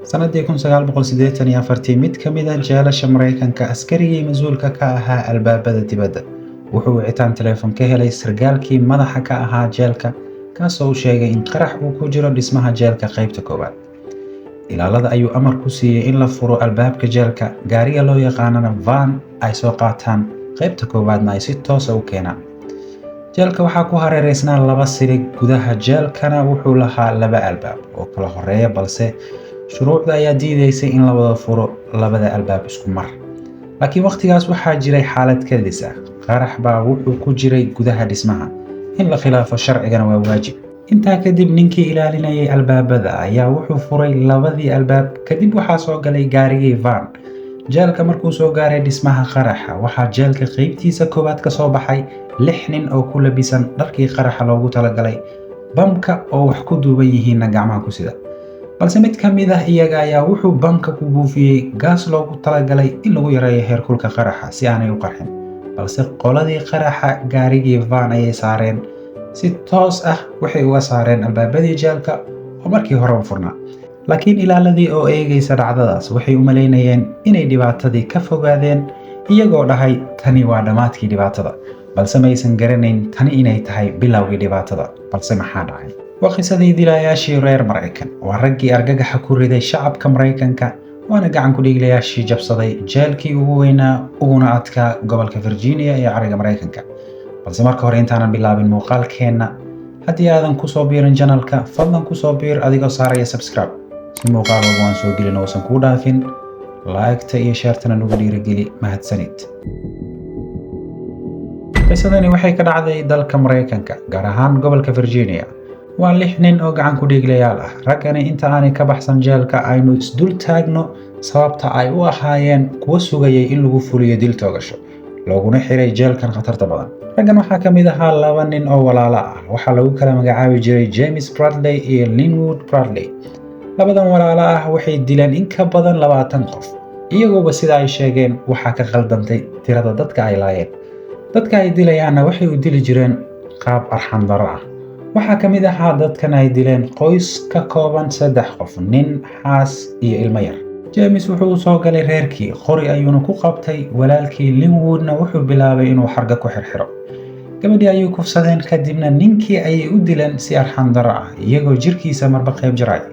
Sanadii 1984, mid ka mid ah jeelasha Maraykanka, askarigii mas-uulka ka ahaa albaabada dibadda wuxuu wicitaan telefoon ka helay sargaalkii madaxa ka ahaa jeelka, kaasoo u sheegay in qarax uu ku jiro dhismaha jeelka qaybta koowaad. Ilaalada ayuu amar ku siiyey in la furo albaabka jeelka, gaariga loo yaqaanana van ay soo qaataan, qaybta koowaadna ay si toosa u keenaan. Jeelka waxaa ku hareereysnaa laba silig, gudaha jeelkana wuxuu lahaa laba albaab oo kala horeeya, balse shuruucda ayaa diideysay in la wada furo labada albaab isku mar. Laakiin wakhtigaas waxaa jiray xaalad kadis ah. Qarax baa wuxuu ku jiray gudaha dhismaha, in la khilaafo sharcigana waa waajib. Intaa kadib, ninkii ilaalinayay albaabada ayaa wuxuu furay labadii albaab. Kadib waxaa soo galay gaarigii van jeelka. Markuu soo gaaray dhismaha qaraxa, waxaa jeelka qeybtiisa koowaad ka soo baxay lix nin oo ku labisan dharkii qaraxa loogu talagalay, bamka oo wax ku duuban yihiinna gacmaha ku sida. Balse mid ka mid ah iyaga ayaa wuxuu bamka ku buufiyey gaas loogu talagalay in lagu yareeyo heerkulka qaraxa si aanay u qarxin. Balse qoladii qaraxa gaarigii van ayay saareen, si toos ah waxay uga saareen albaabadii jeelka oo markii horeba furnaa. Laakiin ilaaladii oo eegaysa dhacdadaas waxay u malaynayeen inay dhibaatadii ka fogaadeen, iyagoo dhahay, "Tani waa dhammaadkii dhibaatada." Balse maysan garanayn tani inay tahay bilowgii dhibaatada. Balse maxaa dhacay? Waa qisadii dilaayaashii reer Maraykan. Waa raggii argagaxa ku riday shacabka Maraykanka, waana gacan ku dhiiglayaashii jabsaday jeelkii ugu weynaa uguna adkaa gobolka Virginia ee cariga Maraykanka. Balse marka hore, intaanan bilaabin muuqaalkeenna, haddii aadan kusoo biirin channelka, fadlan kusoo biir adigoo saaraya subscribe, si muuqaal walba waan soo gelin uusan kuu dhaafin. Like-ta iyo share-tana nagu dhiirigeli. Mahadsanid. Qisadani waxay ka dhacday dalka Maraykanka, gaar ahaan gobolka Virginia. Waa lix nin oo gacan ku dhiiglayaal ah. Raggani inta aanay ka baxsan jeelka, aynu isdul taagno sababta ay u ahaayeen kuwa sugayay in lagu fuliyo dil toogasho, looguna xiray jeelkan khatarta badan. Raggan waxaa ka mid ahaa laba nin oo walaalo ah. Waxaa lagu kala magacaabi jiray James Bradley iyo Linwood Bradley. Labadan walaalo ah waxay dileen in ka badan 20 qof. Iyaguba sida ay sheegeen, waxaa ka khaldantay tirada dadka ay laayeen. Dadka ay dilayaanna waxay u dili jireen qaab arxan darro ah. Waxaa ka mid ahaa dadkan ay dileen qoys ka kooban saddex qof: nin, xaas iyo ilmo yar. James wuxuu u soo galay reerkii, qori ayuuna ku qabtay. Walaalkii Linwoodna wuxuu bilaabay inuu xarga ku xirxiro. Gabadhii ayay kufsadeen, kadibna ninkii ayay u dileen si arxan darro ah, iyagoo jirkiisa marba qayb jaraya.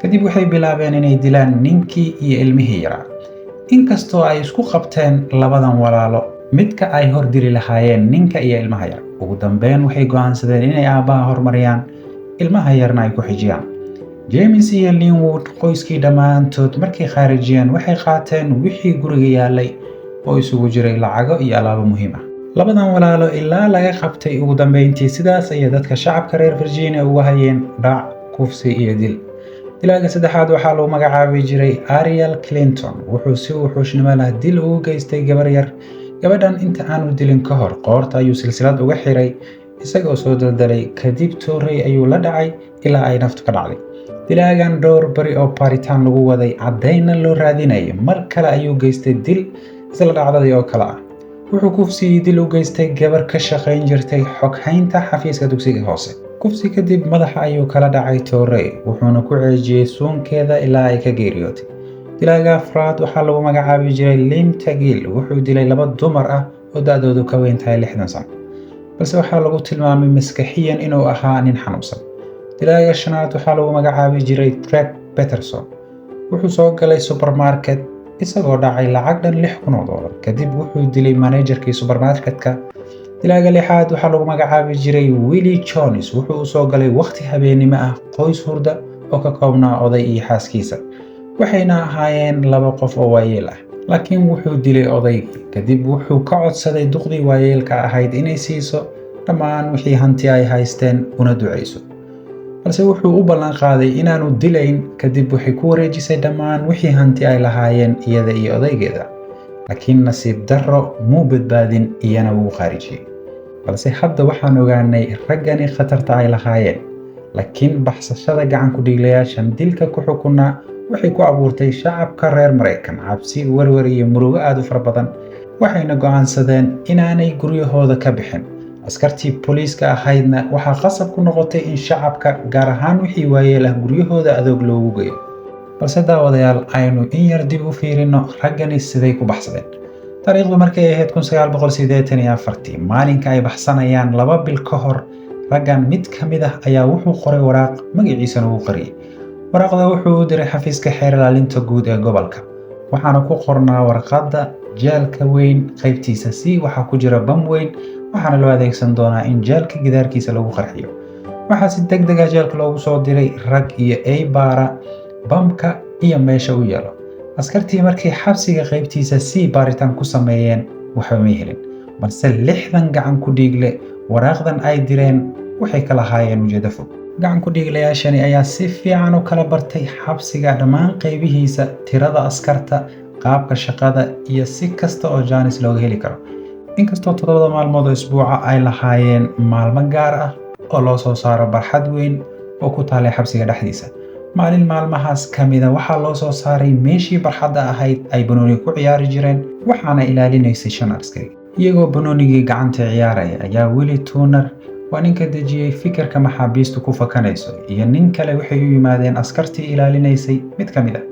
Kadib waxay bilaabeen inay dilaan ninkii iyo ilmihii yaraa. Inkastoo ay isku qabteen labadan walaalo midka ay hor dili lahaayeen, ninka iyo ilmaha yar, ugu dambeyn waxay go'aansadeen inay aabbaha hormariyaan, ilmaha yarna ay ku xijiyaan. James iyo Linwood qoyskii dhammaantood markay khaarijiyeen, waxay qaateen wixii guriga yaalay oo isugu jiray lacago iyo alaabo muhiim ah. Labadan walaalo ilaa laga qabtay ugu dambeyntii, sidaas ayay dadka shacabka reer Virginia uga hayeen dhac, kufsi iyo dil. Dilaaga saddexaad waxaa lagu magacaabi jiray Ariel Clinton. Wuxuu si wuxuushnimo lah dil ugu geystay gabar yar. Gabadhan inta aanu dilin ka hor, qoorta ayuu silsilad uga xiray isagoo soo daldalay. Kadib toorey ayuu la dhacay ilaa ay naftu ka dhacday. Dilaagan dhowr bari oo baaritaan lagu waday, caddaynna loo raadinayo, mar kale ayuu geystay dil isla dhacdadii oo kale ah. Wuxuu kufsigii dil u geystay gabar ka shaqayn jirtay xoghaynta xafiiska dugsiga hoose. Kufsi kadib, madaxa ayuu kala dhacay toorey, wuxuuna ku ceejiyey suunkeeda ilaa ay ka geeriyootay. Dilaaga afraad waxaa lagu magacaabi jiray Lim Tageal. Wuxuu dilay laba dumar ah oo da'doodu ka weyn tahay 60 sano, balse waxaa lagu tilmaamay maskaxiyan inuu ahaa nin xanuunsan. Dilaaga shanaad waxaa lagu magacaabi jiray Greg Peterson. Wuxuu soo galay supermarket isagoo dhacay lacag dhan $6,000. Kadib wuxuu dilay managerkii supermarketka. Dilaaga lixaad waxaa lagu magacaabi jiray Willie Jones. Wuxuu u soo galay waqti habeennimo ah qoys hurda oo ka koobnaa oday iyo xaaskiisa, waxayna ahaayeen laba qof oo waayeel ah. Laakiin wuxuu dilay odaygii, kadib wuxuu ka codsaday duqdii waayeelka ahayd inay siiso dhammaan wixii hanti ay haysteen una ducayso, balse wuxuu u ballan qaaday inaanu dilayn. Kadib waxay ku wareejisay dhammaan wixii hanti ay lahaayeen, iyada iyo odaygeeda. Laakiin nasiib darro, muu badbaadin, iyana wuu khaarijiyey. Balse hadda waxaan ogaanay raggani khatarta ay lahaayeen. Laakiin baxsashada gacan ku dhiiglayaashan dilka ku xukunaa waxay ku abuurtay shacabka reer Maraykan cabsi, werwer iyo murugo aad u fara badan, waxayna go'aansadeen inaanay guryahooda ka bixin. Askartii booliiska ahaydna waxaa qasab ku noqotay in shacabka, gaar ahaan wixii waayeel ah, guryahooda adoog loogu geeyo. Balse daawadayaal, aynu in yar dib u fiirino raggani siday ku baxsadeen. Taariikhdu markay ahayd 1984-tii, maalinka ay baxsanayaan 2 bil ka hor, raggan mid ka mid ah ayaa wuxuu qoray waraaq, magaciisana uu qariyey. Waraaqda wuxuu u diray xafiiska xeer ilaalinta guud ee gobolka, waxaana ku qornaa warqadda: "Jeelka weyn qaybtiisa C waxaa ku jira bam weyn, waxaana loo adeegsan doonaa in jeelka gidaarkiisa lagu qarxiyo." Waxaa si deg deg ah jeelka loogu soo diray rag iyo ey baara bamka iyo meesha u yeelo. Askartii markay xabsiga qaybtiisa C baaritaan ku sameeyeen, waxba may helin, balse 60 gacan ku dhiigle waraaqdan ay direen waxay ka lahaayeen ujeedo fog. Gacan ku dhiiglayaashani ayaa si fiican u kala bartay xabsiga dhammaan qaybihiisa, tirada askarta, qaabka shaqada iyo si kasta oo jaanis looga heli karo. Inkastoo 7da maalmood oo isbuuca ay lahaayeen maalmo gaar ah oo loo soo saaro barxad weyn oo ku taalay xabsiga dhexdiisa, maalin maalmahaas ka mida waxaa loo soo saaray meeshii barxadda ahayd ay banooni ku ciyaari jireen, waxaana ilaalinaysay shan askari. Iyagoo banoonigii gacanta ciyaaraya ayaa Willi Toner, waa ninka dejiyey fikirka maxaabiistu ku fakanayso, iyo nin kale waxay u yimaadeen askartii ilaalinaysay mid ka mid ah.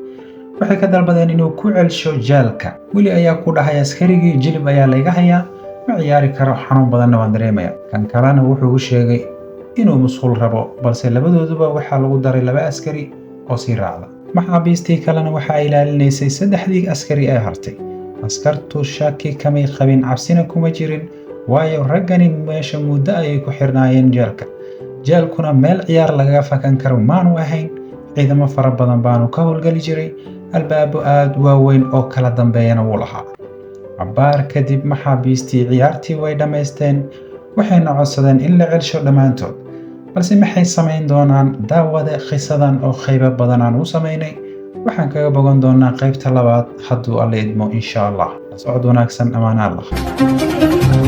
Waxay ka dalbadeen inuu ku celsho jeelka. Willi ayaa ku dhahay askarigii: "Jilib ayaa layga hayaa, ma ciyaari karo, xanuun badanna waan dareemaya." Kan kalena wuxuu u sheegay inuu musqul rabo, balse labadooduba waxaa lagu daray laba askari oo sii raacda. Maxaabiistii kalena waxaa ilaalinaysay saddexdii askari ee hartay. Askartu shaki kamay qabin, cabsina kuma jirin, waayo raggani meesha muddo ayay ku xirnaayeen jeelka, jeelkuna meel ciyaar lagaga fakan karo maanu ahayn. Ciidamo fara badan baanu ka howlgeli jiray, albaabo aad u waaweyn oo kala dambeeyana wuu lahaa. Cabbaar kadib maxaabiistii ciyaartii way dhammaysteen, waxayna codsadeen in la celsho dhammaantood. Balse maxay samayn doonaan? Daawade, qisadan oo qaybo badan aan u samaynay waxaan kaga bogan doonaa qaybta labaad hadduu Alla idmo, insha Allah. La socod wanaagsan, ammaano Allah.